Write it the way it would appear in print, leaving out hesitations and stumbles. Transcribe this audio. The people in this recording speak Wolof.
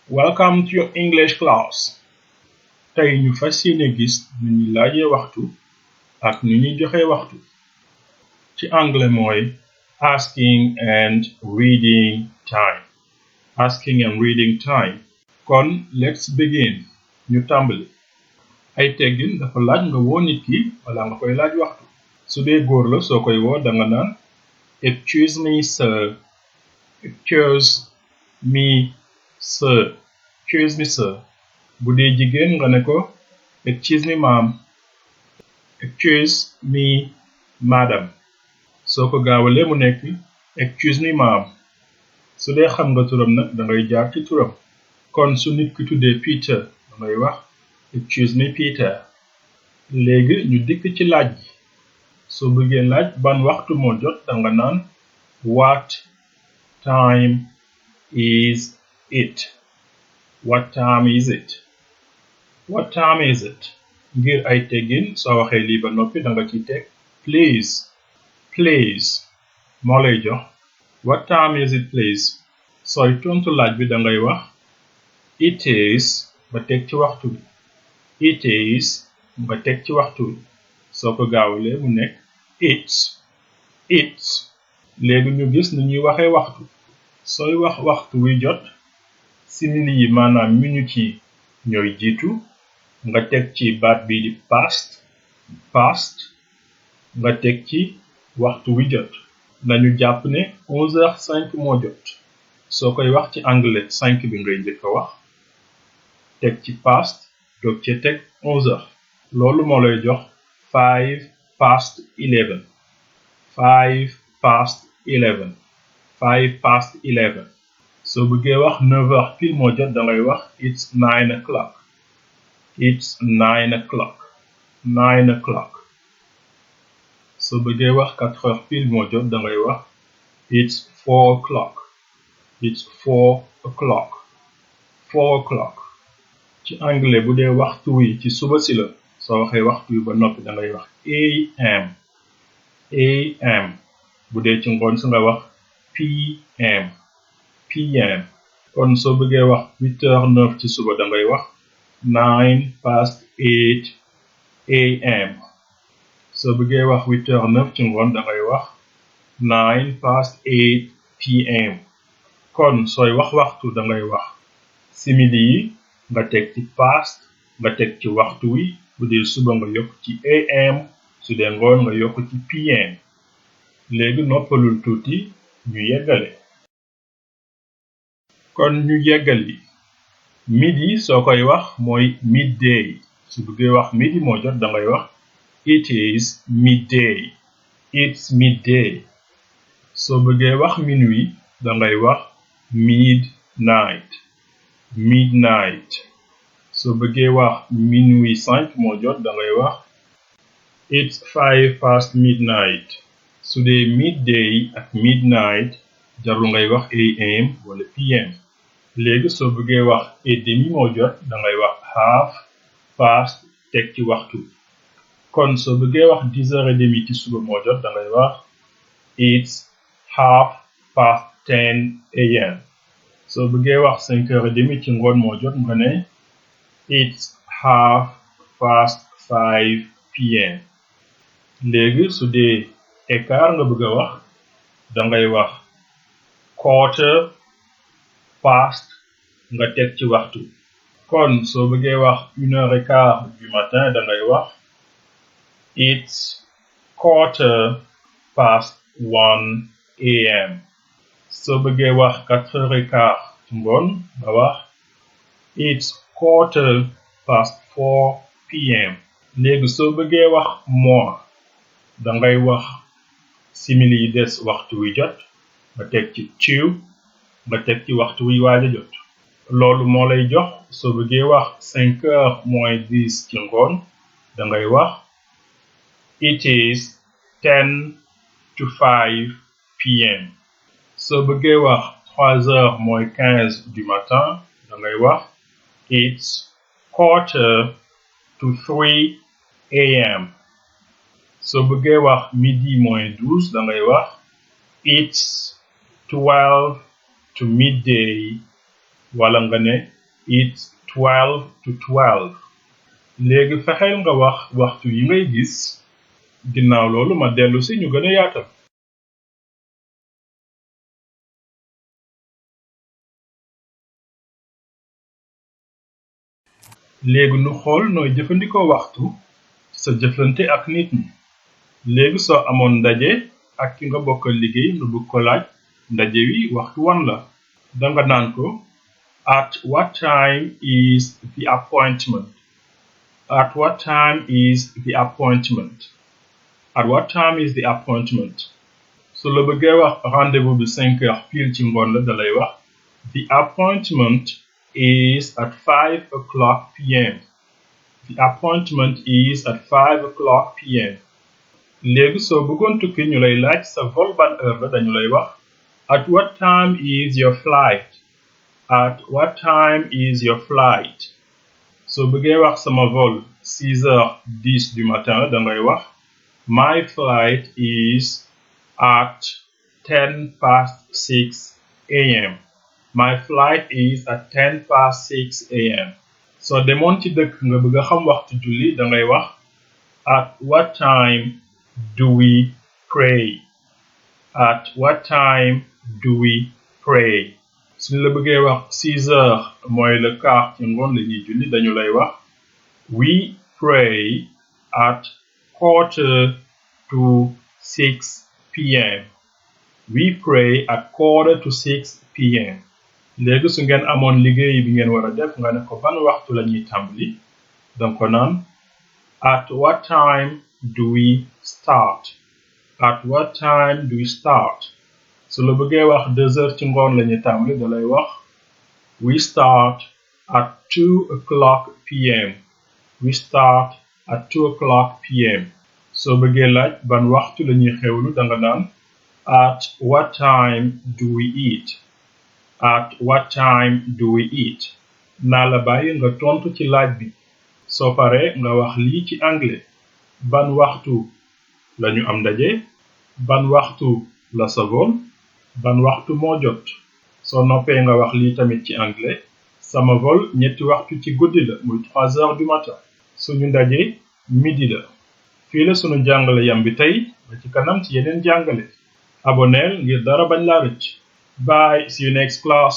Welcome to your English class. Tey ñu fas yéene gis nu ñuy laajee waxtu ak nu ñuy joxee waxtu. Ci anglais mooy asking and reading time. Asking and reading time. Kon let's begin. Ñu tàmbali. Ay teggin dafa laaj nga woo nit ki wala nga koy laaj waxtu. Su dee góor la soo koy woo danga naan excuse me sir. Excuse me sir. Excuse me sir. Bu dee jigéen nga ne ko excuse me ma'am. Excuse me madam. Soo ko gaawalee mu nekk excuse me ma'am. Su dee xam nga turam nag dangay jaar ci turam. Kon su nit ki tuddee Peter dangay wax excuse me Peter. Léegi ñu dikk ci laaj gi. Soo bëggee laaj ban waxtu moo jot danga naan what time is it? What time is it? What time is it? Ngir ay teggin soo waxee lii ba noppi danga ci teg please. Please moo lay jox what time is it please? Sooy tontu laaj bi dangay wax it is ba teg ci waxtu bi. It is ba teg ci waxtu bi. Soo ko gaawalee mu nekk it's. Léegi ñu gis nu ñuy waxee waxtu. Sooy wax waxtu wi jot simili yi maanaam minute yi ñooy jiitu nga teg ci baat bii di past nga teg ci waxtu wi jot. Nañu jàpp ne 11h05 moo jot. Soo koy wax ci anglais 5 bi ngay njëkk a wax teg ci past doog ci teg 11h. Loolu moo lay jox 5 past 11. 5 past 11. 5 past 11. Soo bëggee wax 9h pile moo jot dangay wax it's 9 o'clock. It's 9 o'clock. 9 o'clock. Soo bëggee wax 4h pile moo jot dangay wax it's 4 o'clock. It's 4 o'clock. 4 o'clock. Ci anglais bu dee waxtu wi ci suba si la soo waxee waxtu wi ba noppi dangay wax AM. AM. Bu dee ci ngoon si nga wax PM. PM. Kon soo bëggee wax 8h09 ci suba dangay wax 9 past 8 AM. Soo bëggee wax 8h09 ci ngoon dangay wax 9 past 8 PM. Kon sooy wax waxtu dangay wax simili yi nga teg ci past nga teg ci waxtu wi bu dee suba nga yokk ci AM su dee ngoon nga yokk ci PM. Léegi noppalul tuuti ñu yeggale. Kon ñu yeggali midi soo koy wax mooy midday. Su bëggee wax midi moo jot dangay wax it is midday. It's midday. Soo bëggee wax minuit dangay wax midnight. Midnight. Soo bëggee wax minuit 5 moo jot dangay wax it's 5 past midnight. Su dee midday ak midnight jarul ngay wax AM wala PM. Léegi soo bëggee wax et demi moo jot dangay wax half past teg ci waxtu. Kon soo bëggee wax 10h30 ci suba moo jot dangay wax it's half past 10 AM. Soo bëggee wax 5h30 ci ngoon moo jot nga ne it's half past 5 PM. Léegi su dee écart nga bëgg a wax dangay wax quarter past nga teg ci waxtu. Kon soo bëggee wax 1h15 du matin dangay wax it's quarter past 1 AM. Soo bëggee wax 4h15 ci ngoon nga wax it's quarter past 4 PM. Léegi soo bëggee wax more dangay wax simili yi des waxtu wi jot nga teg ci 2 nga teg ci waxtu wi waaj a jot. Loolu moo lay jox soo bëggee wax 5h moins 10 ci ngoon dangay wax it is 10 to 5 PM. Soo bëggee wax 3h moins 15 du matin dangay wax it's quarter to 3 AM. Soo bëggee wax midi moins 12 dangay wax it's 12 to midday wala nga ne It's 12 to 12. léegi fexeel nga wax waxtu yi ngay gis ginnaaw loolu ma dellu si ñu gën a yaatal. léegi nu xool nooy jëfandikoo waxtu ci sa jëflante ak nit ñi. léegi soo amoon ndaje ak ki nga bokkal liggéey nu bëgg ko laaj ndaje wi waxtu wan la danga naan ko at what time is the appointment. At what time is the appointment. At what time is the appointment. su la bëggee wax rendez-vous bi 5 heures pile ci ngoon la dalay wax the appointment is at 5 o'clock p.m. The appointment is at 5 o'clock p.m. léegi soo bëggoon tukki ñu lay laaj sa vol ban heure la dañu lay wax at what time is your flight. At what time is your flight. soo bëggee wax sama vol 6h10 du matin la dangay wax my flight is at 6:10 a.m. My flight is at 6:10 a.m. soo demoon ci dëkk nga bëgg a xam waxtu julli dangay wax at what time do we pray. At what time do we pray. suñ la bëggee wax 6 heures mooy le quart ci ngoon la ñuy julli dañu lay wax we pray at 5:45 p.m. We pray at 5:45 p.m. léegi su ngeen amoon liggéey bi ngeen war a def nga ne ko ban waxtu la ñuy tàmbali danga ko naan at what time do we start. At what time do we start. su la bëggee wax 2 heures ci ngoon la ñuy tàmbali dalay wax we start at 2 p.m. We start at 2 p.m. soo bëggee laaj ban waxtu la ñuy xewlu danga naan at what time do we eat. At what time do we eat. naa la bàyyi nga tontu ci laaj bi soo paree nga wax lii ci anglais ban waxtu lañu am ndaje. ban waxtu la sa vol. ban waxtu moo jot. soo noppee nga wax lii tamit ci anglais sama vol 3 waxtu ci guddi la muy 3 heures du matin. suñu ndaje midi la. fii la sunu jàngale yam bi tey ba ci kanam ci yeneen jàngale. aboneel ngir dara bañ laa rëcc. Bye, see you next class.